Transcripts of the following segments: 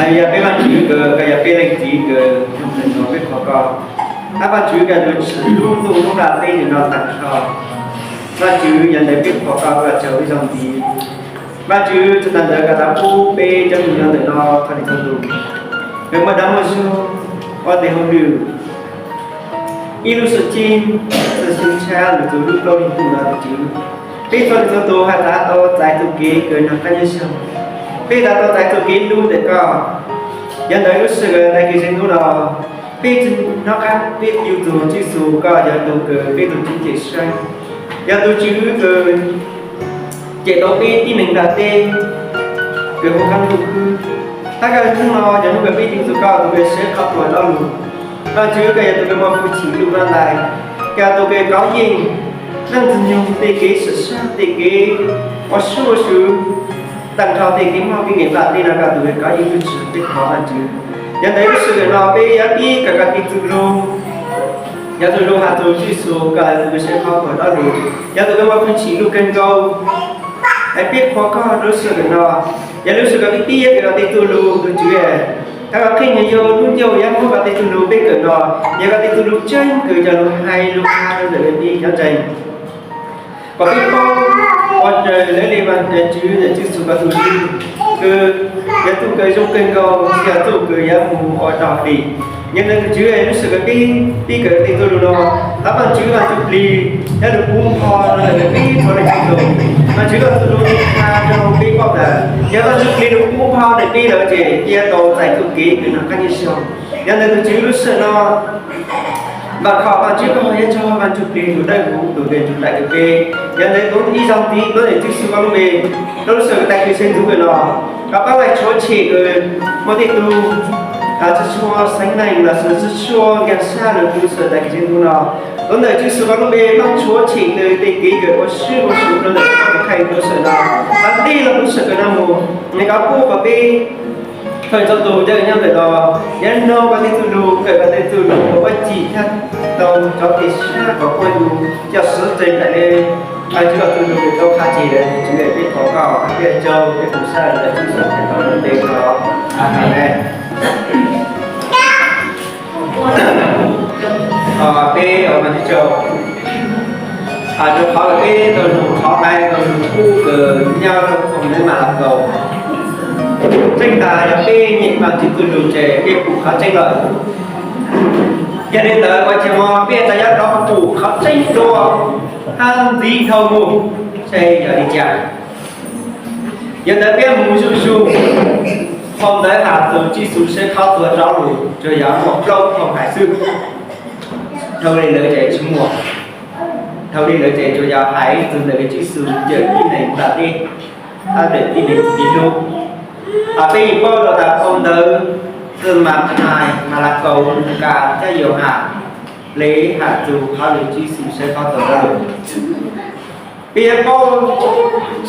Yog peb Vaajtswv kws, kws yog peb Leej Txiv kws, peb qhuas koj. Ab Vaajtswv kws yuav tsim lub ntuj lub nplaj teb no taag nrho. Vaajtswv yog ntawd peb qhuas koj, koj tsaug ib zaug ntxiv. Vaajtswv tsi taag ntawd koj taag pub peb cov me nyuam ntawm no thov Leej Txiv Saum Ntuj, kws muaj dag muaj zug, ua tes hauj lwm, ib lub sij hawm txawj xyuv tshab lug txug lub plaub leeg ntuj no Vaajtswv. Peb thov Leej Txiv Saum Ntuj has tas tau txais txuj kev kws noj qab nyob zoo. Peb tas tau txais txuj kev lub ntawm koj. Yog ntawd lub sij hawm tag kis zig hnub no, peb tsi nov qab peb yuav txug Tswv Yexus, koj yog tug kws peb tug Tswv cim saib, yog tug Tswv kws cem tau peb tib neeg nplaj teb kws hu qab ntuj khwb. Tab kws hnub no yog hnub kws peb yuav txug koj tug kws saib qhov tuag dlo lug. Vaajtswv koj yog tug kws muaj hwj chim lug laj ntais, koj tug kws kov yeej leej Ntxwg Nyoog tej kev sab sab, tej kev ua suab ua sug, taag nrho tej kev mob kev nkeeg nplaj teb no koj tug kws kov yeej tug tsi peb qhov Vaajtswv. Yog ntawd lub sij hawm no peb yuav pib kws koj tej txuj lug. Yog txuj lug has txug Tswv Yexus, koj yog tug kws saib qhov tuag dlo lug, yog tug kws muaj hwj chim lug kawg nkaus. Es peb qhuas koj lub sij hawm no, yog lub sij hawm kws peb pib kws koj tej txuj lug tug Tswv, koj qhia nyag yog lub ncauj yuav muab koj tej txuj lug peb kawm no, yog koj tej txuj lug tseeb kws coj lug hais lug qha rau ntawm peb cov ntseeg. Kom peb paub ua raws lawv le Vaajtswv, Tswv Yexus koj tug lug, kws yog tug kws zoo kawg nkaus, yog tug kws yuav mus ua dog dim. Yog ntawd tug Tswv, lub sij hawm kws peb pib kws tej txuj lug no, thov Vaajtswv Vaaj Ntsuj Plig yuav lug pub npho rau ntawm peb txhua leej txhua tug. Vaajtswv koj txuj lug qha rau peb paub tas yog Vaaj Ntsuj Plig lug pub npho ntawm peb lawm ces peb yuav tau txais txuj kev kws noj qab nyob zoo. Yog ntawd tug Tswv, lub sij hawm no Vaaj khom Vaajtswv koj yuav tso Vaaj Ntsuj Plig tug dawb huv tug kws nrug dlaim rau peb. Yog ntawd tuav ib zaug ntxiv tuav ntawm Tswv Yexus koj lub npe rau lub sij hawm tag kis zig hnub kws no, kom pab Vaajtswv tshuav tshem kws muaj tej tug tsi tshua xeev neeg los sis tsi tshua nkaag sab lug lub sij hawm tag kis zig hnub no. Tuav ntawm Tswv Yexus koj lub npe, Vaaj tshuav tshem kws tej kev kws ua suab ua sug rau ntawm koj tus kheej lub sij hawm no, txav dlej lub sij hawm kws no mus, nws kov pub kom peb thov Leej Txiv Saum Ntuj coj nyob ntawm no, yuav noog koj tej txuj lug, kawm koj tej txuj lug, ua cim tshaj tau cov kev sab kom puab yug coj sib tsees nraim le Vaajtswv koj txuj lug kws tau qha tseg lawm. Tswv, peb qhuas koj, peb caug peb tus sab lawm Tswv Yexus koj lub npe no. Amees. Peb ua Vaajtswv tsaug rau qhov peb tau lug thov hais tau lug pub kws nyob rau phoo neeg Malakaus. Tseeb tas yog peb nyeem Vaajtswv txuj lug ces peb pum qhov tseeb lawm. Yog li ntawd ua cas ho peb txawm yuav tau pum qhov tseeb dua hab ntxiv dhau mus, saib yog li cas. Yog ntawd peb mus zuj zus, phau ntawv has txug Tswv Yexus saib qhov tuag rov lug tsuas yog muaj plaub phau hais xwb. Dhau li ntawd ces tsis muaj. Dhau li ntawd ces tsuas yog hais txug ntawm Tswv Yexus cawm tib neeg nplaj teb, hab ntawm tib neeg txiv hlub. Peb yeej paub rau tas phau ntawv txwj Mathais, Malakaus, Lukas thiab Yauhas le has txug qhov lug Tswv Yexus saib qhov tuag rov lug. Peb yuav paub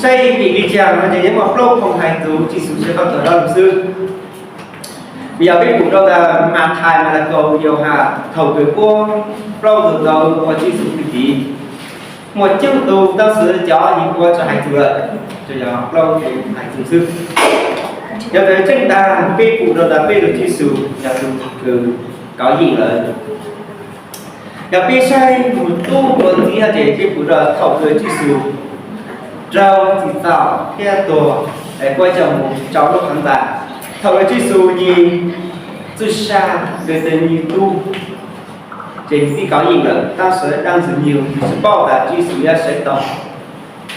saib vim li cas no ces yeej muaj plaub phau hais txug Tswv Yexus saib qhov tuag rov lug xwb. Vim yog peb pum rau tas Mathais, Malakaus, Yauhas thaum kws puab plaub tug tau ua Tswv Yexus kwv tij, muaj coob tug tab sis cov yeej puab tsi hais txug lawm, tsuas yog plaub tug hais txug xwb. Yog ntawd tseeb tas peb pum rau tas peb lug Tswv Yexus yog tug kws kov yeej lawm. Yog peb saib mus tub dua ntxiv hab ces peb pum rau thaum kws Tswv Yexus raug txim txom thiab tuag, es puab coj mus rau lub qhov ntxa. Thaum kws Tswv Yexus nyiag txuj sa kws tug nyiag tub, ces nws pib kov yeej lawm, tab sis dlaab Ntxwg Nyoog tsis paub tas Tswv Yexus yuav sawv tau.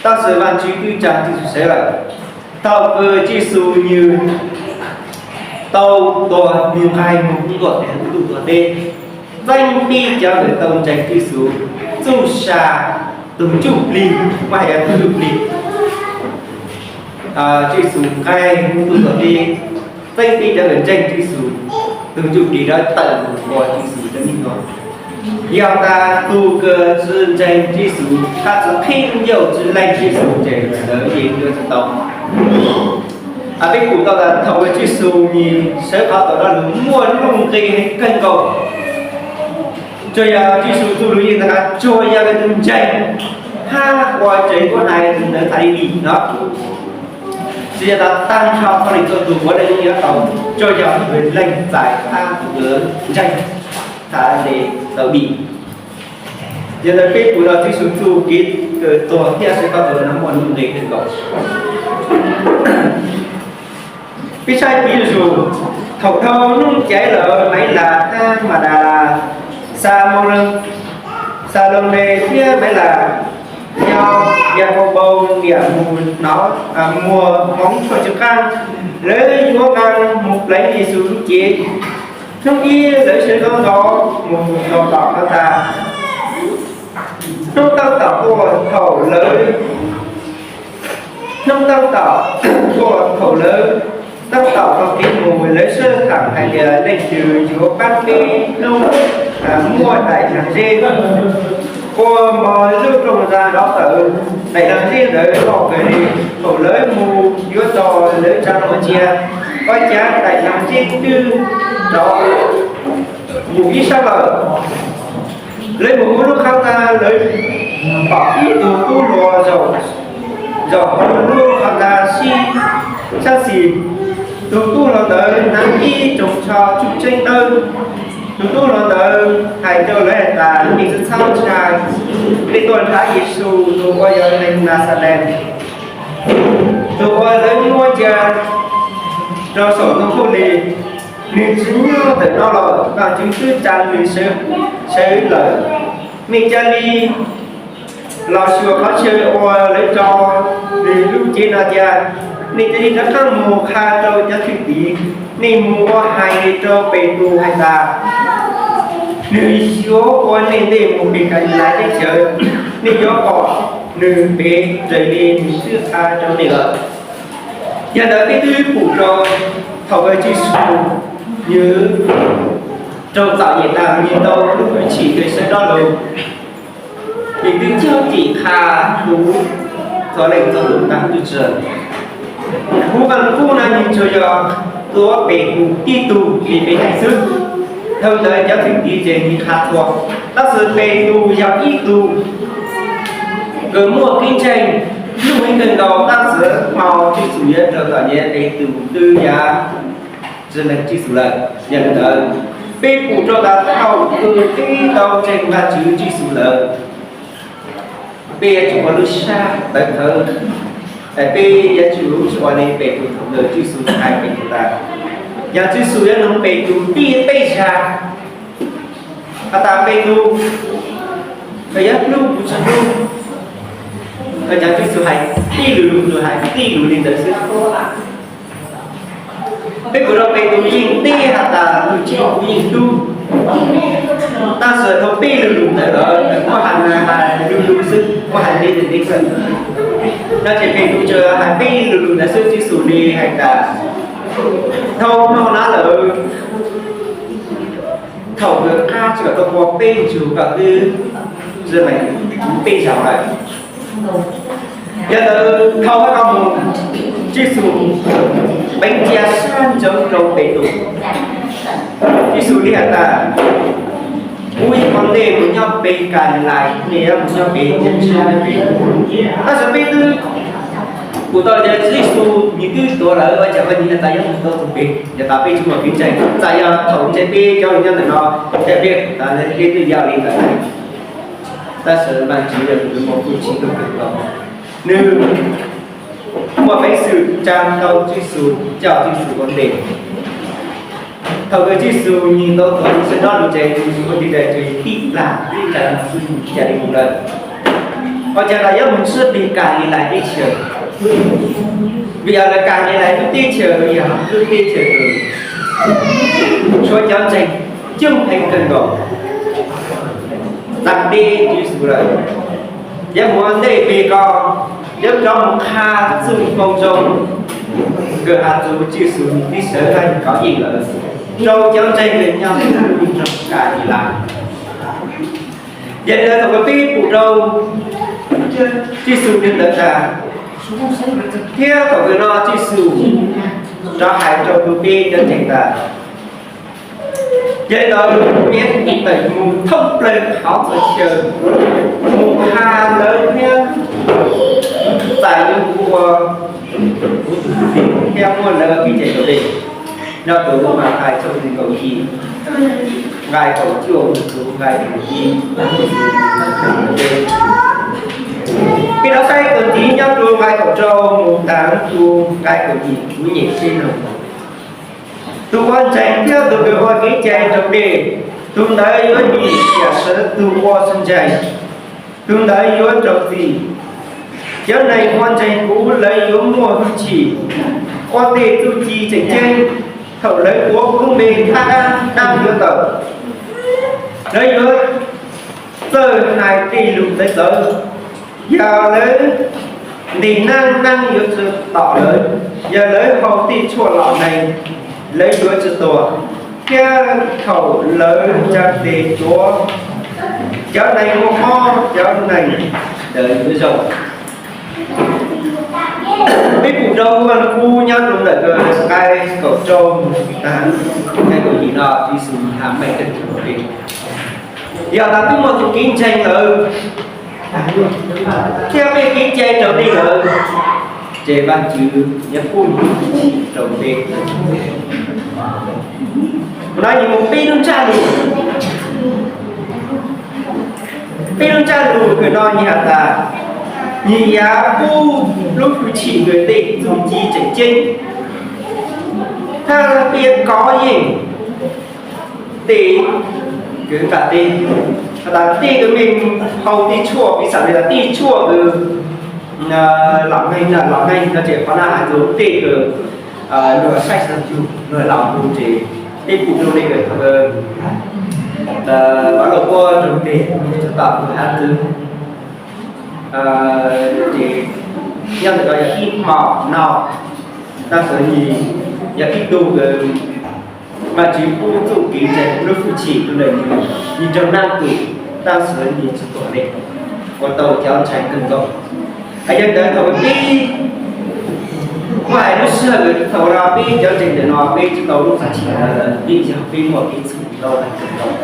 Tab sis Vaajtswv twb tsaa Tswv Yexus sawv lawm. Thaum kws Tswv Yexus nws tau tuag, nws nqaij moog ntuj tuag teb, txeeb peb cov kws tau ntseeg Tswv Yexus txuj sa tug ntsuj plig, muaj hais yog tug ntsuj plig. Tswv Yexus nqaij moog ntuj tuag teb, txeeb peb cov kws ntseeg Tswv Yexus tug ntsuj plig rov tawm moog ua Tswv Yexus cov me nyuam. Yog tas tug kws tsi ntseeg Tswv Yexus, tab tsi qhib ncauj tsi leej Tswv Yexus ces ntawd yeej yuav tsi tau. Peb pum tau tas thaum kws Tswv Yexus nws sawv qhov tau rov lug muaj nuj nqis heev kawg nkaus. Tsuas yog Tswv Yexus txuj lug yeej tas tsuas yog kws tug ntseeg hab ua raws li puab hais ntawd tas li dim no. Tsis yog tas tag nrho Paj Leej Txhua tus puav leej yuav tau tso yog tus leej txais thab tus ntseeg txhad le tau dim. Yog ntawd peb pum tau Tswv Yexus txuj kev kawm tuag thiab sawv tau tus no muaj nuj nqis kawg nkaus. Peb saib piv txwv, thaum dhau hnub caiv lawm Maiv Las thiab Mas Das Las, Xas Mos Lees, Xas Los Mes thiab Maiv Las, yog Yas Nkaus Npaus niam mus hnov muag hmoov tshuaj tsw qab, lawv yuav nqa mus pleev Yexus lub cev. Hnub ib lawv sawv ntxov ntxov mus rau tom qhov ntxa. Hnub tab tom tuaj thaum lawv, hnub tab tom tuaj thaum lawv tab tom taug kev mus, lawv sawv tsees hais tias, Leej twg yuav pab peb hnub muaj daim nag zeb ua mog lub rooj ntxa nrov tawm? Daim nag zeb ntawd loj kawg li, thaum lawv mus yuav txog lawv tsa muag cia, ua cas daim nag zeb twb rov mus ib sab lawm. Lawv mus ua lub qhov ntxa, lawv pom ib tug tub hluas zaum hauv lub qhov ntxa sib sab xis. Tus tub hluas ntawd hnav ib rooj tsho tsuj tseeb tawb. Tus tub hluas ntawd hais rau lawv hais tias, Nej txhob ntshai, nej tuaj nrhiav Yexus tus uas yog neeg Naxales, tus uas lawv muab cia rau saum ntoo khaub lig. Nws tsis nyob ntawm no lawm, Vajtswv twb tsa nws sawv lawm. Nej cia li los xyuas qhov chaw uas lawv tso nws lub cev no cia. Nej cia li rov qab mus qha rau cov thwj tim, nej mus ua hais rau Petus hais tias, nws yuav ua nej ntej mus pem Kalilais teb chaws, nej yuav pom nws pem raws li nws twb qha rau nej lawm. Yog ntawd peb twb pum rau thaum uas Tswv Yexus nws raug txom nyem tas, nws tau lub hwj chim kws sawv rov los, nws twb cog cim qha tus txhua leej txhua tus tag twb tsis. Kuv Vaj Lug Kub no nws tsuas yog tuav Petus tib tug li peb hais xwb. Dhau ntawd cov thwj tim ces nws qha txhua, tab sis Petus yog ib tug kws muaj kev ntseeg lub heev kawg nkaus, tab sis hmo Tswv Yexus yuav raug txom nyem Petus twb yav tsis lees Tswv Yexus lawm. Yog li ntawd, peb pum rau tas thaum kws peb tau ntseeg Vajtswv Tswv Yexus lawm, peb yuav tsum ua lub sab tawv khawv, peb yuav tsum ua li Petus thaum kws Tswv Yexus hais Petus tas, yog Tswv Yexus yuav noog Petus tib peb zag has tas, Petus, koj yuav hlub kuv tsis hlub? Koj cov Tswv Yexus hais tib lus lus, hais tib lus li ntawd xwb. Peb pum rau Petus yeej teb has tas, tus Tswv, kuv yeej hlub. Tab sis thaum peb lus lus ntawd lawm, muab hais hais lus lus xwb, muab hais ntev ntev xwb. No ces Petus tsuas hais peb lus lus ntawd xwb, Tswv Yexus li hais tas, dhau hnub no lawm, thaum kws qab tsis kom tau ua peb ntsuag koj twb tsis lees kuv peb zaug lawm. Yog ntawd thaum koj mus, Tswv Yexus peev cia sab ntsoov rau Petus. Tswv Yexus li has tas, kuv yuav ua ntej mus nyob pem Kalilais, nej yuav mus nyob pem, tab sis peb twb pum tau tias Tswv Yexus nws twb tuag lawm, ua cas koj nyiam tas yuav mus tau tus pem, yog tas peb tsis muaj kev ntseeg, txawm yog thaum ntse peb cov uas nyob ntawm no, cas peb tas peb twb yog li ntawd. Tab sis Vajtswv yog tus muaj hwj chim kawg nkaus, nws muaj peev xwm tsa tau Tswv Yexus, coj Tswv Yexus ua ntej. Thaum kws Tswv Yexus nws tau tuav sawv rov lug ces nws ua li cas ces tib plag tib plag xwb, cia li mus lawm. Ua cas los yuav mus ntsib pem Kalilais teb chaws? Vim yog lawv Kalilais lub teb chaws yog lub teb chaws kws tshuav cov ntseeg coob heev kawg nkaus. Txav teb Tswv Yexus lawm, yuav mus ua ntej pem ko, yuav rov mus qha txuj moo zoo. Nkawd has txug Tswv Yexus nws twb sawv hauv kov yeej lawm, rau cov ntseeg nws nyob rau Kalilais. Yog li ntawd thaum kws peb pum rau Tswv Yexus li ntawd tas, thiab thaum kws no Tswv Yexus rov hais rau peb cov ntseeg tas, yog li ntawd peb tawm mus thoob plawg qhov txhia chaw, mus qha lawv thiab txais lawv ua kuv tus txiv thiab muab lawv ua kev cai raus dej. Nyob rau Mathais tshooj nees nkaum yim, nqai kaum cuaj mus rau nqai kaum yim. Peb rov saib tus ntxiv nyob rau nqai kaum rau mus tag rau nqai kaum yim, kuv nyem seb no. Tus uas ntseeg thiab tus uas ua kev cai raus dej, tus ntawd yuav nyiam xiam sawv tus uas tsis ntseeg, tus ntawd yuav raug txim. Cov neeg uas ntseeg kuv, lawv yuav muaj hwj chim ua tej txuj ci tseem ceeb. Thaum lawv tuav kuv lub npe, thaj dab dab yuav tawm, lawv yuav txawj hais tej lus txawv txawv. Yog lawv ntes neeg, neeg yuav tsis tom lawv. Yog lawv haus tej tshuaj lom neeg, lawv yuav tsis tuag, thiab thaum lawv tsa tes tuav cov neeg muaj mob, cov neeg ntawd yuav zoo. Peb pum rau Vaj Lug Kub nyob rau ntawm nqai kaum rau, nqai kaum yim no, Tswv Yexus hais meej kawg nkaus li. Yog tas twb muaj tus kev ntseeg lawm thiab peb kev cai raus dej lawm, ces Vajtswv yuav pub nws hwj chim rau peb. Qhov no nws muaj peb lub ntsaj lus. Peb lub ntsaj lus kws no nws has tas, nws yuav pub lub hwj chim kws tej txuj ci tseem ceeb, thaj peb kov yeej tej kws nram tej, has tas tej kws mej haus tej tshuaj, piv xam li tas tej tshuaj kws lom neeg, lom neeg no ces qhov no hais txog tej kws luag saib xyuas yug, luag laus lug ces peb pum rau li kws Vajluskub rau tes txog tom hav txwv, ces nyob ntawm no yog ib hmo no, tab sis nws yog ib tug kws Vajtswv pub txuj kev ntseeg lub hwj chim rau ntawm nws, nws raug naj tus, tab sis nws tsis tuag li, ua tau cov ntseeg kawg nkaus. Yog li ntawd thaum peb muaj hais lub sij hawm thaum no peb cov ntseeg ntawm no peb tsis tau lub txaj chiv, vim yog peb muaj kev txhum tau kawg nkaus.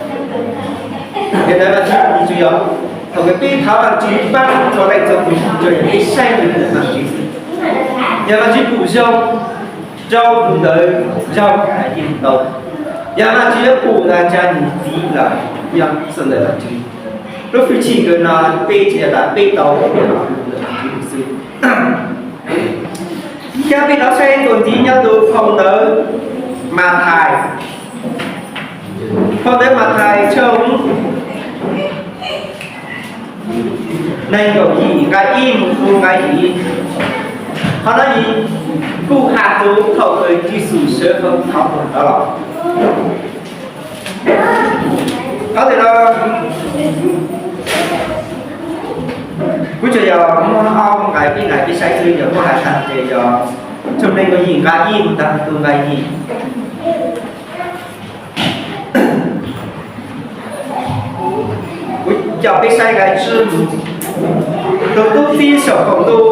Yog li ntawd Vajtswv tsis yog, thaum peb thov Vajtswv pab txhua leej txhua tus, tsuas yog peb saib ntawm Vajtswv xwb. Yog Vajtswv pum zoo rau tus ntawd zoo hais tias tau. Yog Vajtswv yuav pum tas tsa nws txiv lawm, yog txog ntawm Vajtswv. Lub hwj chim kawg no peb tsis yog tas peb tau, yog ntawm Vajtswv xwb. Thiab peb rov saib tus ntxiv nyob rau phau ntawv Mathais. Phau ntawv Mathais tshooj nees nkaum yim nqai ib mus rau nqai yim. Qhov no kuj has txog thaum kws Tswv Yexus sawv hauv qhov tuag rov los. Qhov ntawm no kuv tsuas yog muab ob nqai peb nqai peb saib xwb, yog muab hais tag ces yog tshooj nees nkaum yim nqai ib mus tag rau nqai yim. Kuv coj peb saib nqai tsib mus. Tus tub txib saum qaum ntuj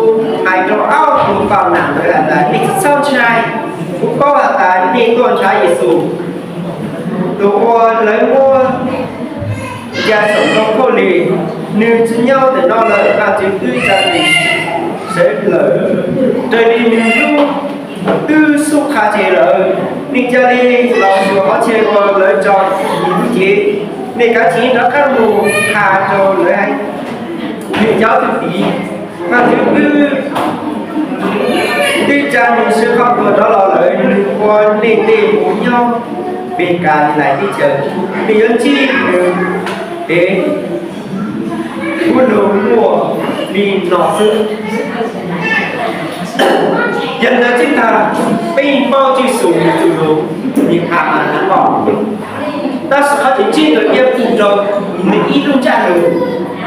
hais rau ob tug poj nam ntawd has tas, nej tsis txhob ntshai, kuv paub has tas nej tuaj nrhav Yexus, tus uas lawv muab ncav saum ntoo khaub lig. Nws tsis nyob ntawm no lawm, Vajtswv twb tsa nws sawv lawm, raws li nws lub twb xub qha tseg lawm. Nej cia li los xyuas qhov chaw uas lawv tso nws lub cev, nej kav tsij rov qab mus hais rau lawv hais, nws cov thwj tim, Vajtswv twb, twb tsa nws sawv qhov tuag rov los lawm, nws ua nej tej mus nyob pem Kalilais teb chaws, nej yuav ntsib nws pem kuv lus muaj li no xwb. Yog li ntawd tseeb tag, peb yeej paub Tswv Yexus nws tus lus, nws has mas nws paub. Tab sis qhov tseem ceeb kws peb pum rau nws ib lub ntsaj lus,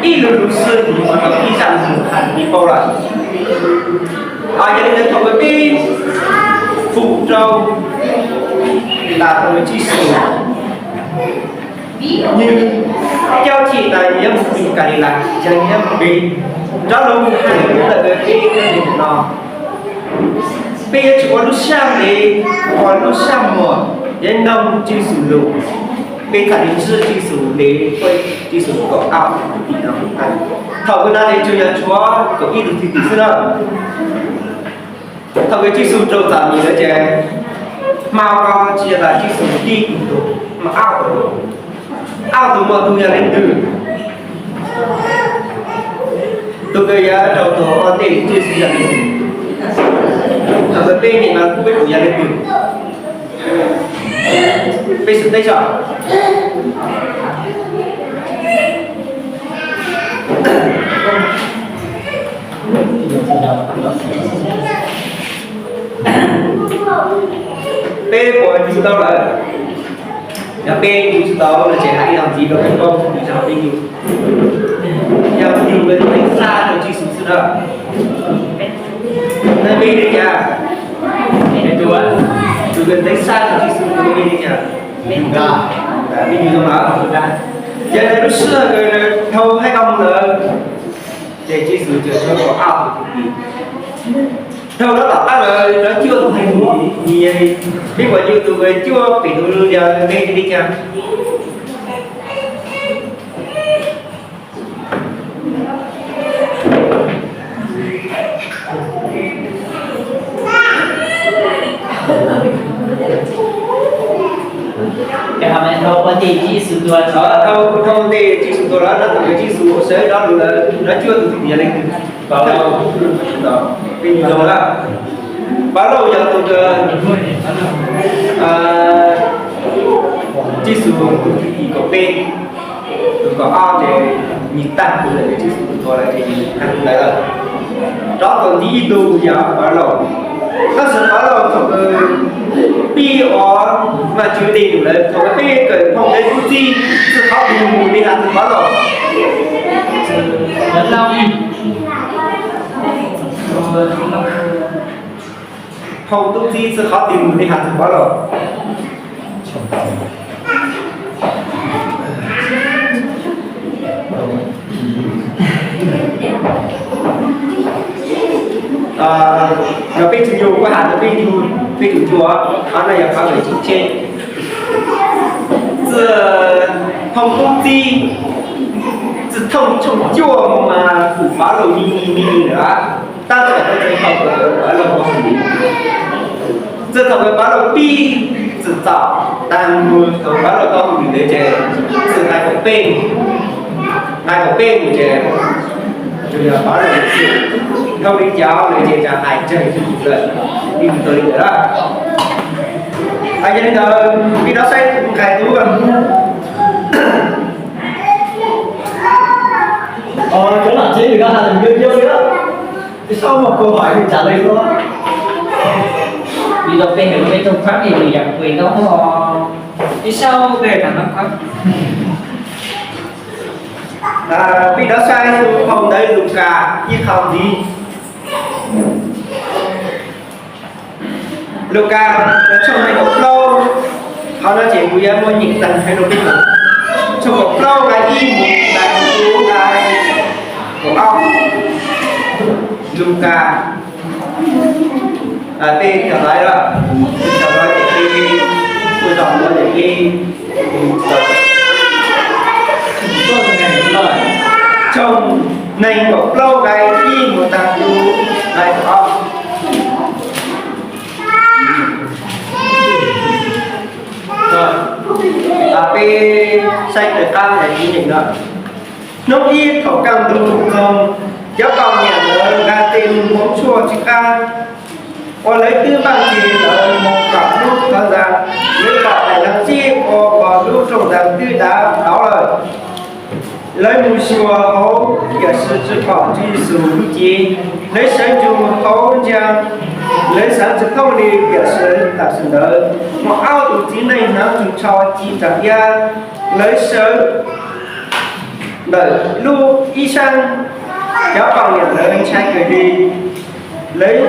ib lub lus xwb nws ua tau ib zaj lus has li paub lawm. Yog li ntawd thaum kws peb pum rau tas thaum kws Tswv Yexus nws coj txim tas nws yuav mus pem Kalilais, yog nws yuav mus pem, rov los mus hais ntawm peb no, peb yuav tsum ua lub sab ntev, ua lub sab muag, yuav noog Tswv Yexus lus, peb thiaj li ntsib Tswv Yexus ntev, Tswv Yexus kaum ob tug thwj tim no. Thaum kws no ces tsuas yog tshuav kaum ib tug thwj tim xwb na. Thaum kws Tswv Yexus raug txom nyem lawm ces hmo ko tsis yog tas Tswv Yexus tib tug, mas ob tug, ob tug muaj tug yog leej twg? Tug kws yuav raug tuag ua ntej Tswv Yexus yog leej twg? Thaum kws peb nyeem no peb pum yog leej twg? Peb sawv teb tso. Peb puas yug tau lawm? Yog peb yug tsis tau no ces hais ib lo ntxiv rau peb paub, yog peb yug, yog yug kws teeb xab rau Tswv Yexus xwb na. Nej peb li cas? Tus kws teeb xab rau Tswv Yexus, peb li cas? Peb yug zoo lawm. Yog lub sij hawm kws dhau hais tau mus lawm, ces Tswv Yexus tseem tshuav kaum ob tug kwv tij. Dhau lawv tom qab lawm, lawv cuaj tug hais mus, peb puas yug tus kws cuaj pem tus yog peb li cas? Dhau ua ntej Tswv Yexus tuag lawm, tab sis Tswv Yexus ua sawv rov lug lawm, lawv cuaj tus yog leej twg? Peb yug zoo lawm. Paj Lauj yog tus, Tswv Yexus tus thib kaum peb, tus kaum ob ces nws tag tus lawm, Tswv Yexus tus tuag lawm ces nws tag tus ntawd lawm. Rov tau ntxiv ib tug yog Paj Lauj. Tab sis Paj Lauj thaum kws pib ua Vajtswv dej num lawm, thaum kws peb kawm Phau Ntawv Tub Txib txwj qhov twg mus li has txug Paj Lauj? Phau Tub Txib txwj qhov twg mus li has txug Paj Lauj? Yog peb tsis yug kuv has rau peb yug, peb tsis yug, qhov no yog qhov kawm tsis tseg. Txwj, Phau Tub Txib txwj thooj tshooj cuaj mus mas pum Paj Lauj me me me me lawm, tab sis txwj thooj Paj Lauj, txwj thaum kws Paj Lauj pib txwm txom tag mus thaum Paj Lauj tau hauj lwm ntawd ces txwj nqai kaum peb, nqai kaum peb mus ces tsuas yog Paj Lauj txwj. Dhau li cas lawm ces tsa hais tsawg lawm, ib tug tau li ntawd lawm. Yog li ntawd peb rov saib nqai tub. Cov nom tswv nws koj has nws yog yog li, saib muaj câu hỏi nws trả lời no. Li rau peb hais peb rooj khab li nws yam kuj no, ib saib peb tham no khab. Peb rov saib Phau Ntawv Lukas ib qho ntxiv. Lukas tshooj nees nkaum plaub, qhov no ces kuv yuav muab nyeem tag hais rau peb mus. Tshooj kaum plaub nqai ib mus tag nqai kaum ob. Lukas, peb cov laiv lawm, cov laiv ces peb, kuv zos muab ces peb, tshooj nees nkaum plaub nqai ib mus tag nqai kaum ob. Peb saib pem qab hais ib neeg no. Hnub ib thaum kaj ntug txoog, cov poj niam ntawd nqa tej lus hmoov tshuaj tsw qab uas lawv twb npaj ces lawv mus tom lub qhov ntxa. Lawv pom daim ntawv txib uas pom lub rooj ntxa twb dav tauv lawm. Lawv mus xyuas hauv tiam sis tsis pom Tswv Yexus lub cev. Lawv sawv ntsug hauv ntxa, lawv xav tsis thooj li tiam sis tam sim ntawd muaj ob tug txiv neej hnav tug tsho ci ntsa iab. Lawv sawv ntawm lub ib sab, cov poj niam ntawd ntshai kawg li. Lawv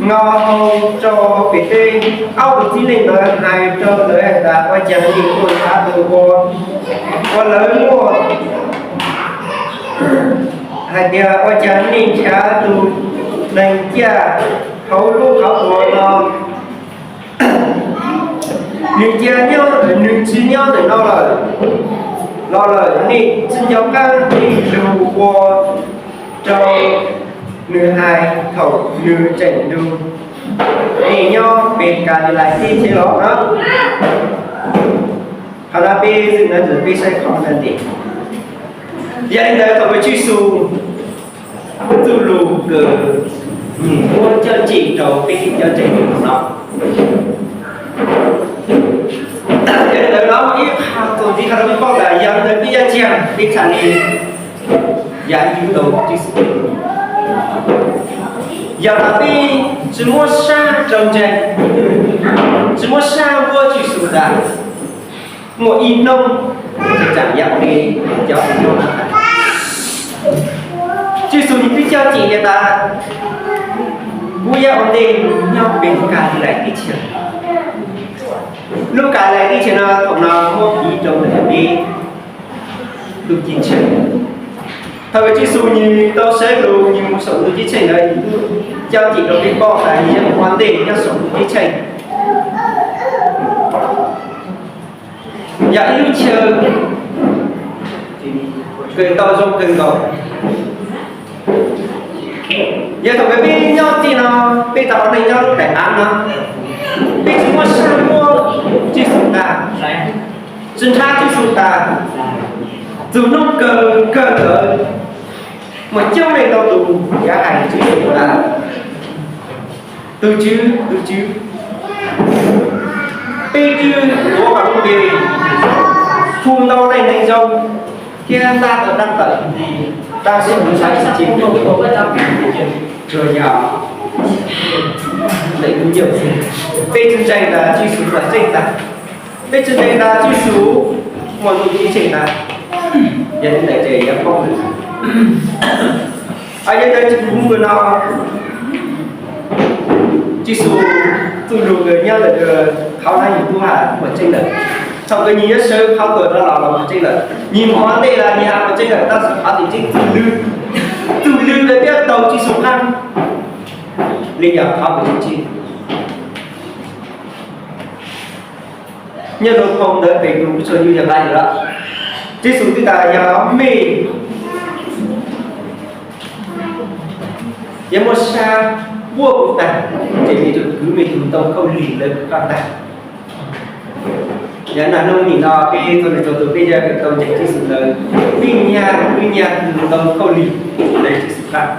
nco hau rau hauv pem teb, ob tug txiv neej ntawd hais rau lawv hais tias, ua cas nej tuaj nrhiav tus uas, uas lawv muaj hais tias, ua cas nej nrhiav tus neeg ciaj hauv lub qhov tuag no? Nws cia, nws tsis nyob ntawm no lawm, los lawm. Nej tsis nco qab tej lus uas rau Nws hais thaum nws tseem hlub, es nyob pem Kalilais teb chaws los no. Qhov no peb xwm na, peb saib qhov ntawd tes. Yog li ntawd thaum uas Tswv Yexus txuj lus kws nws muab coj tseg rau peb cov ntseeg no, yog li ntawd no ib qho txuas ntxiv qhov no peb paub tas yog li ntawd peb yuav tsis yog peb txhais li yam yus tau Tswv Yexus. Yog tas peb tsis muab sab rau ntseeg, tsis muab sab muab Tswv Yexus tas muaj ib hnub tseem yam li cov Tswv Yexus nws twb coj tseg tias tas kuv yuav ua ntej nyob pem Kalilais teb chaws. Lub Kalilais teb chaws no thaum no muab piv rau ntawm peb ntuj ceeb tsheej. Thaum uas Tswv Yexus nws tau sawv los nws mus saum ntuj ceeb tsheej ntawd, coj tseg rau peb paub tas nws yuav mus ua ntej nyob saum ntuj ceeb tsheej. Yog ib lub chaw kws tau zoo kawg nkaus. Yog thaum peb nyob txij no, peb tau ua neej nyob lub daim av no, peb tsis muab sab muab Tswv Yexus tas, tsis nrhab Tswv Yexus tas, txog hnub kawg kawg ntawd mas coob leej ntau tus yuav hais Tswv Yexus tas, tus Tswv, tus Tswv, peb twb tuav koj lub npe, hu ntau leej neeg zoo thiab ntab tau dab tawm, tab sis kuv xav tsis tsim nyog tsuas yog ntawm kuv yawm xwb. Peb tsis ntseeg tas Tswv Yexus los tseeb tas, peb tsis ntseeg tas Tswv Yexus muaj ntuj ceeb tsheej tas, yog li ntawd ces yuav poob lawm. Yog li ntawd tsis kuv mus no, Tswv Yexus txuj lus nyob ntawm qhov no nws kuj hais muaj tseeb lawm. Thaum kws nws yuav sawv qhov tuag rov los los muaj tseeb lawm, nws mus ua ntej los nws hais muaj tseeb lawm, tab sis qhov tseem ceeb txuj lw, txuj lw ntawd thiaj tau Tswv Yexus qab li yog qhov kws tseem ceeb. Nyob rau phau ntawv Petus tshooj yim yog hais tias, Tswv Yexus twb tas yog mej yuav muaj sab npuab kuv tag, ces mej yuav tsum kwv mej tus ntoo khaub lig hlawv kuv qab tag. Yog niaj hnub nim no peb txhua leej txhua tus peb yuav tau ntseeg Tswv Yexus ntawd, peb nyag kwv nyag tus ntoo khaub lig hlawv Tswv Yexus qab.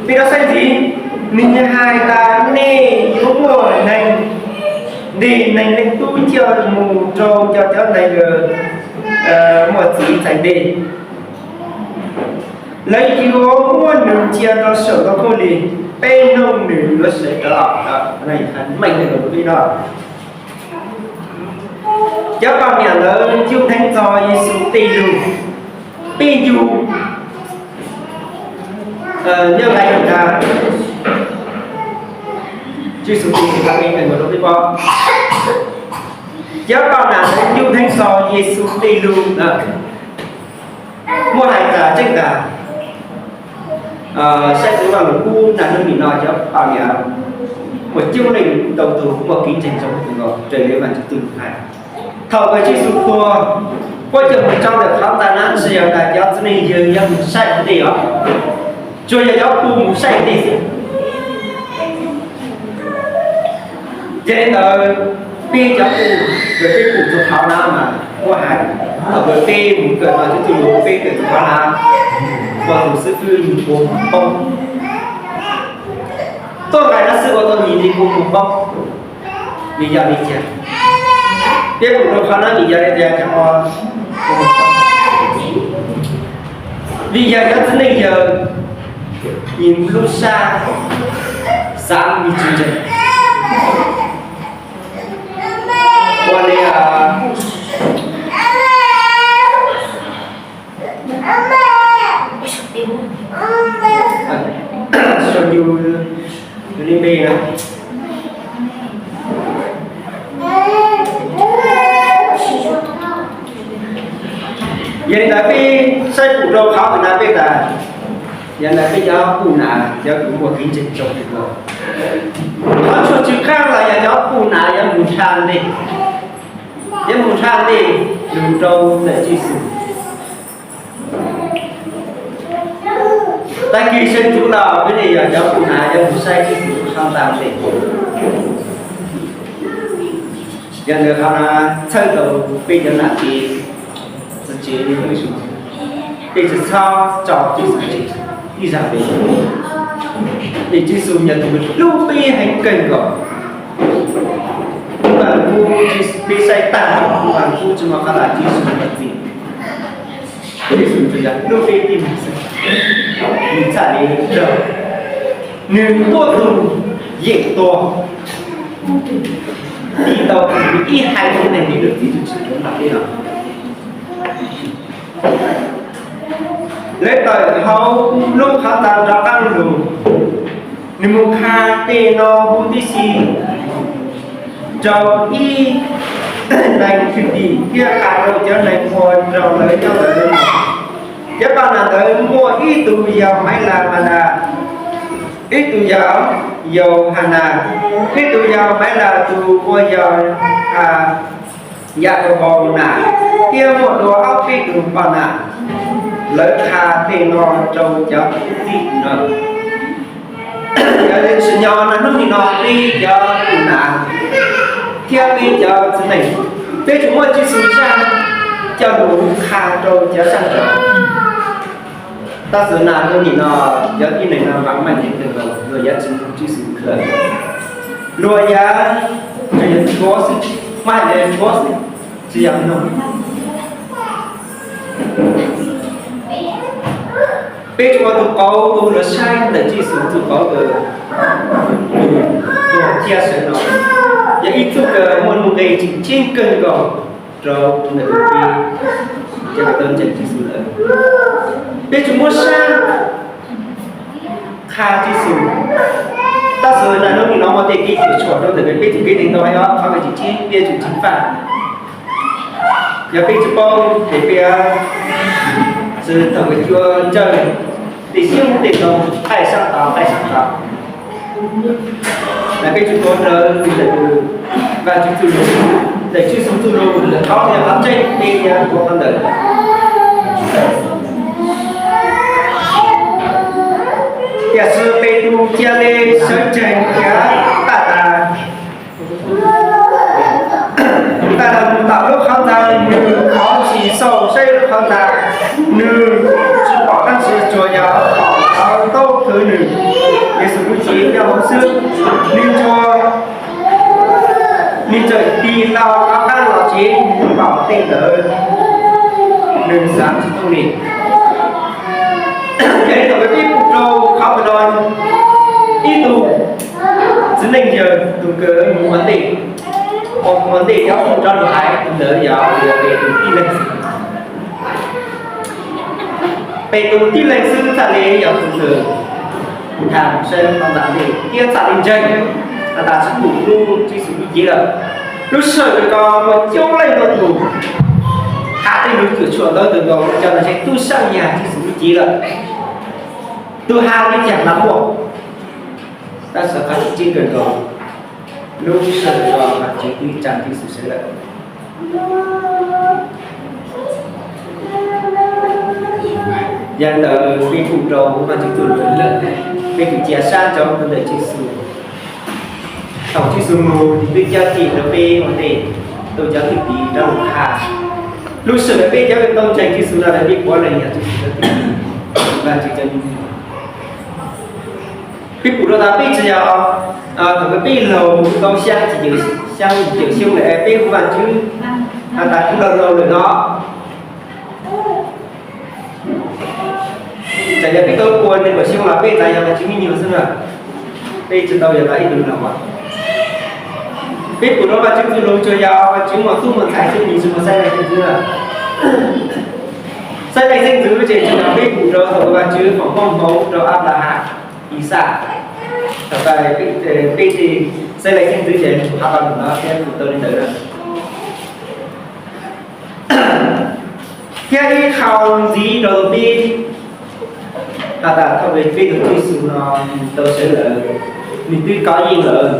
Peb rov saib ntxiv, nws hais tas nej yuav muaj neeg, ntes neeg leej tub coj mus rau cov, cov neeg muaj txiv txhais tes. Lawv yuav muab nws cia rau saum ntoo khaub lig, peb hnub nws yuav sawv rov los. Meej neeg los peb no, cov poj niam ntawd yug dheev txog Yexus tej lus, peb yug nyob nqe tas, Tswv Yexus tus ntxhais hais li ntawd rau peb paub. Cov poj niam ntawd yug dheev txog Yexus tej lus, muaj hais tas tseeb tas, saib xov Vaj Lus Kub niaj hnub nim no cov poj niam muaj coob leej ntau tus muaj kev ntseeg zoo kawg nkaus raws li Vajtswv tus hais. Thaum uas Tswv Yexus tuag, puab coj mus tso ntawm qhov ntxa na, tsis yog tas cov txiv neej yawg yuav mus saib ua ntej os, tsuas yog cov pug mus saib ua ntej xwb. Ces li ntawd, peb cov pug, yog peb pum txog qhov na mas puab hais, thaum uas peb mus kawm txog Tswv Yexus lus peb kawm txog qhov na, ua tus xib fwb nws puas mus poob. Tuaj nqaim no xwb ua tau nws nws puas mus poob. Vim yog li cas? Peb pum rau qhov no vim yog li cas? Vim yog cov txiv neej yawg nws lub sab xav nws tsis ntseeg. Ua li Sau Yus li npe na. Yog li ntawd peb saib pum rau qhov ntawd na peb tas, yog ntawd peb cov pum na cov kws muaj kev ntseeg zoo kawg, qhov tshua tsw qab los yog cov pum na yuav mus nrhab ntej, yuav mus nrhab ntej lug rau ntawm Tswv Yexus. Tag kis sawv ntxov los peb li yog cov tus nas yuav mus saib Tswv Yexus lub qhov ntxa tes. Yog ntawd qhov no txhawb tau peb cov nam txiv txiv tsev li Tswv Yexus, peb tsis txhob tso Tswv Yexus tseg ib zaug pem. Vim Tswv Yexus yog tus hlub peb heev kawg nkaus. Tus Vaj Lug Kub peb saib tag, Vaj Lug Kub tsis muaj qhov tas Tswv Yexus los txim. Tswv Yexus tsuas yog hlub peb tib neeg xwb, nws txhaj li raug, nws tuaj tus yeem tua, tiv tau ib haiv neeg li lub txim tus tsis tuav nrog peb los. Lawv tawm hauv lub qhov ntxa rov qab los, nws mus qha tej no huv tib si rau ib neeg thwj tim thiab qha rau cov neeg uas nrog lawv nyob ntawd. Cov poj niam ntawd muaj ib tug yog Maiv Las Mas Das, ib tug yog Yauhanas, ib tug yog Maiv Las tus uas yog Yakaunpaus nas, thiab muaj dua ob peb tug poj niam. Lawv qha tej no rau cov thwj tim no. Yog li tsim nyog no hnub nim no peb cov tus nas thiab peb cov txiv neej, peb tsuas muaj Tswv Yexus zaj coj mus qha rau cov sab nraud. Tab sis na hnub nim no cov tib neeg no mas meej heev kawg nkaus, luag yuav tsis mloog Tswv Yexus lawm, luag yuav tsuas yog tsuav xwb, mas yog tsuav xwb, tsis yog mloog. Peb tsuas ua tus qauv tus luag saib ntawm Tswv Yexus tus qauv tus tuag thiab sawv los, yog ib txuj kawg muaj nuj nqis tseem ceeb kawg nkaus rau tus ntawm peb cov uas tau ntseeg Tswv Yexus lawm. Peb tsuas muab sab qha Tswv Yexus. Tab sis na hnub nim no muaj tej kev cuam tshuam rau ntawm peb tus kev neeg tau hais ob qhov kev tseem ceeb peb yuav tsum ceev faj. Yog peb tsis paub ces peb txwv thaum kawg cua ntsawj tej xyoob tej ntoo qaij sab tod qaij sab tod. Mas peb tsuas tuav rawv ntawm Vajtswv txuj lus, ntawm Tswv Yexus txuj lus, ntawm qhov tias qhov tseeb peb yuav tuav qhov ntawd. Tiam sis Petus cia li sawv tsees khiav tag tas. Tag los mus tom lub qhov ntxa, nws thov tsis xauj saib lub qhov ntxa, nws tsis pom dab tsi, tsuas yog pom cov ntaub thwv nws, Yexus lub cev nyob hauv xwb. Nws tsuas, nws txawm tig hlo rov qab los tsev, nws pom tej ntawd nws xav tsis thoob li. Yog li ntawd peb pum rau qhov no, ib tug txiv neej yawg tus uas mus ua ntej, ua ntej cov phooj cov ywg hais, tus ntawd yog, yog Petus tib leeg xwb. Petus tib leeg xwb txhaj li yog tus uas tham saib lub qhov ntxa ntej thiab txhaj li ntseeg has tas tsis pum lub Tswv Yexus lub cev lawm. Lub sij hawm ko muaj coob leej ntau tus has tej lus cuam tshuam ntau tus nkaus, cov no tseem tu siab yam Tswv Yexus lub cev lawm. Tus has li cas los muaj, tab sis qhov tseem ceeb kawg nkaus, lub sij hawm ko Vajtswv twb tsa Tswv Yexus sawv lawm. Yog li ntawd peb pum rau Vajtswv txuj lus, peb tus cia sab cov ntawm Tswv Yexus. Thaum Tswv Yexus mus, nws twb cab ceg rau peb ua ntej, rau cov thwj tim rov los qha. Lub sij hawm peb cov tau ntseeg Tswv Yexus no lawm, peb puav leej yog Tswv Yexus cov thwj tim, Vajtswv cov me nyuam. Peb pum rau tas peb tsis yog, thaum peb laus tau xya caum, xya caum xyoo lawm peb hu Vajtswv has tas kuv laus laus lawm no. Txawm yog peb tau pua nees nkaum xyoo los peb txawm yog Vajtswv me nyuam xwb na. Peb tsis tau yog los ib tug laus. Peb pum rau Vajtswv txuj lus tsuas yog Vajtswv muaj tub muaj ntxhais xwb, nws tsis muaj xaiv leej xeeb ntxwv. Xaiv leej xeeb ntxwv ces tsuas yog peb pum rau thaum Vajtswv foom koob hmoov rau Anplahas, Ixaj. Thaum peb, peb xaiv leej xeeb ntxwv ces ha pa mus no thiab tus tau li ntawd na. Thiab ib qho ntxiv rau peb has tas thaum peb tus Tswv Yexus no nws tau sawv lawm, nws twb kov yeej lawm,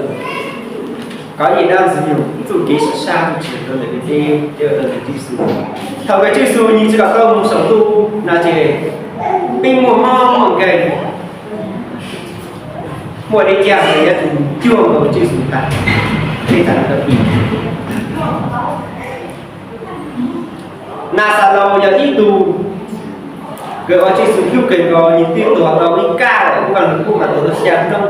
kov yeej dab ntxwg nyoog txuj kev sib sab txuj ci rau ntawm peb, peb rau ntawm Tswv Yexus. Thaum peb Tswv Yexus nws tsis kom tau mus saum ntuj no ces Peb muaj mob muaj nkeeg, muaj dej cag los yog tus cuag nkaus Tswv Yexus tas, peb txhaj tau pib. Nas Xas Laus yog ib tug kws ua Tswv Yexus hlub kawg nkaus, nws twb tuag tau ib kaj lawm, kuj vaj lug kuj mas tuag tau xya hnub,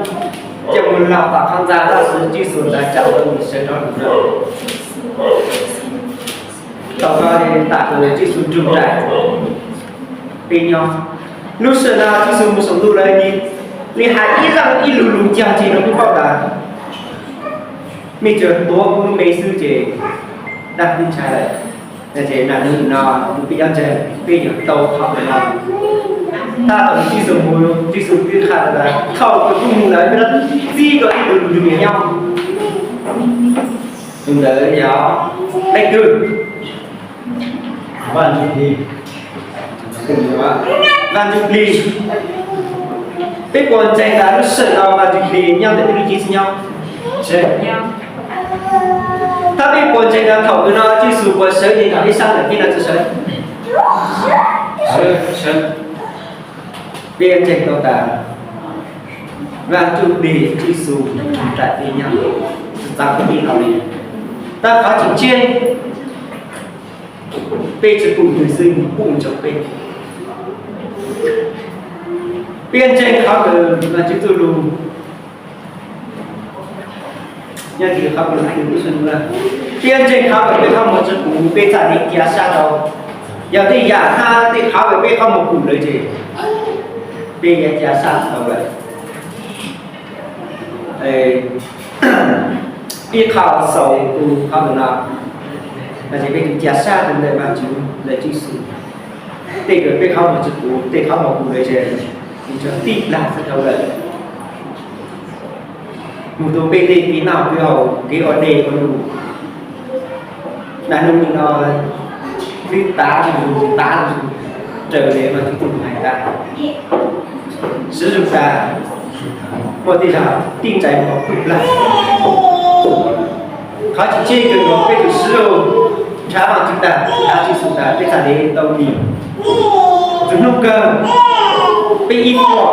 coj mus laug tom qhov ntxa, tab sis Tswv Yexus ntxav tsa tau nws sawv rov lug na. Thaum no tas Tswv Yexus nrug nraim peb nyob. Lub sij hawm no Tswv Yexus mus saum ntuj lawm, nws hais ib zaj ib lug lug cog ntsis rau peb paub tas mej tsuas tuav kuv lub npe xwb ces dab tub ntshai lawm. Ces nag hmo no kuv peb cov ntseeg peb yuav tau qhov no. Tab tom Tswv Yexus mus, Tswv Yexus twb qha tas thaum kws kuv mus lawm peb rov txib dua ib tug lug nyob. Tus ntawd yog leej twg? Vaj Ntsuj Plig. Vaj Ntsuj Plig. Peb puas ntseeg tas lub sij hawm no Vaj Ntsuj Plig nyob ntawm peb lub cev tsis nyob? Tab peb puas ntseeg tas thaum kws no Tswv Yexus puas sawv nyob ib sab ntawm peb no tsis sawv? Peb ntseeg tau tas Vaj Ntsuj Plig Tswv Yexus nrog peb nyob, tsis txhob pub peb hauj lwm. Tab qhov tseem ceeb, peb tsis pum nws xwb, nws pum ntsoov peb. Peb ntseeg qhov kws Vajtswv txuj lug, nyob ntawm qhov kws, peb ntseeg qhov kws peb qhov muag tsis pum peb txhaj li cia sab tau. Yog tej yam hab tej qhov kws peb qhov muag pum lawm ces peb yuav cia sab tsis tau lawm. Ib qho xaus rua qhov ntawm no, no ces peb cia sab rua ntawm Vajtswv, ntawm Tswv Yexus. Tej kws peb qhov muag tsis pum, tej qhov muag pum lawm ces nws tsuas tij plag xwb tau lawm. Mus rua peb tej kev noj kev haus, kev ua dej ua lug. Nag hmo no twb tav lug tav lug raws li Vajtswv txuj lug hais tas, sib zug tas, muaj tej zag tij ntsais muag pwg plag. Qhov tseem ceeb kws peb tug sib zug nrhav Vajtswv tas, nrhav Tswv Yexus tas peb txhaj li tau nim. Txug hnub kawg peb ib txhia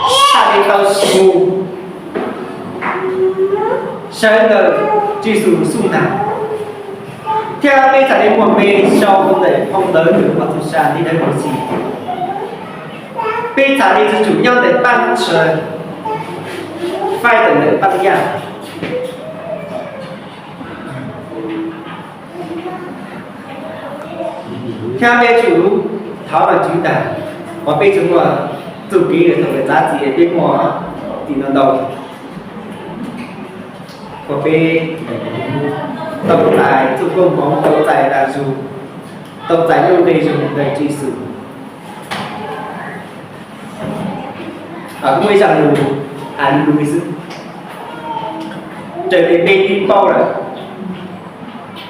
txhaj li tau mus sawv ntawm Tswv Yexus xub ntiag, thiab peb txhaj li muaj npe sau ntawm phau ntawv ntawm mos txwv sa ntiv dawb huv si. Peb txhaj li tsis tsum nyob ntawm paab tsha, faib tawm ntawm paab yaj. Thiab peb tsum thov Vajtswv tas, qhov peb tsis muaj txuj kev thaum txav txim peb muaj tim no ntau, qhov peb tau txais txuj koob hmoov, tau txais dag zug, tau txais nuj nqe zug ntawm Tswv Yexus. Muaj ib zaj lus, lus xwb, raws li peb twb paub lawm.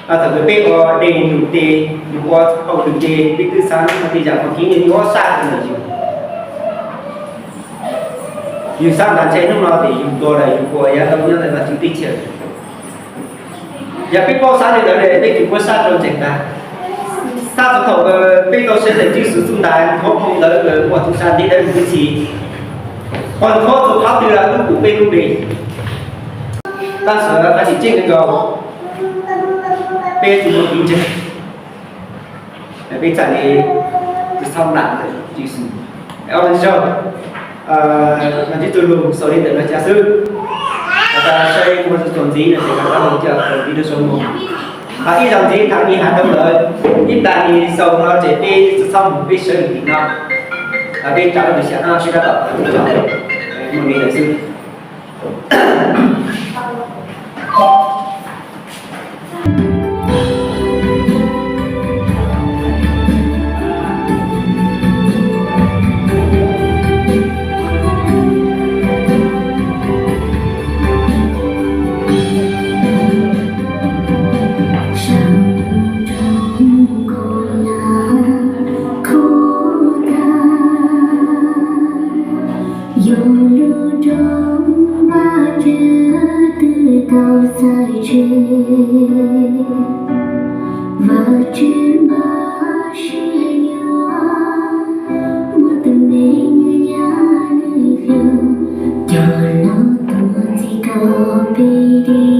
Thaum kws peb ua dej num tes, yus ua hauj lwm tes, peb twb xaav muaj tej yam muaj kev nyuaj nyuaj sab rua ntawm yus. Yus xaav tas ntshe hnub no tes yus tuag lawm yus puas yuav tau nyob ntawm Vajtswv teb chaws. Yog peb paub xaav li ntawd lawm peb tsis muaj sab rua ntseeg tag. Tab sis thaum peb tau sawv ntawm Tswv Yexus txuj ntais, nthuav phau ntawv, muaj txuj sa ntiv dawb huv si, qhov nthuav txug qhov twg los tub pum peb lub npe. Tab sis qhov tseem ceeb kawg nkaus, peb tsis muaj kev ntseeg, peb txhaj li tsis txhob ntaus Tswv Yexus. Ua tsaug, Vajtswv txuj lug xaus li ntawm no cas xwb. Has tas saib muaj txuas ntxiv no ces rov qab los coj txuas ntxiv rua sau moog. Hos ib zaug ntxiv thaum ib has rau lawv, ib nta ni xaus no ces peb tsis txhob moog, peb sawv lug tim no, peb rov lug xyaum no seb tab tom muaj li ntawd xwb. Yog lug rov Vajtswv twb tau txhais tseg, Vajtswv npaj siab yuav muab tus me Tuaj ntxiv rau peb di.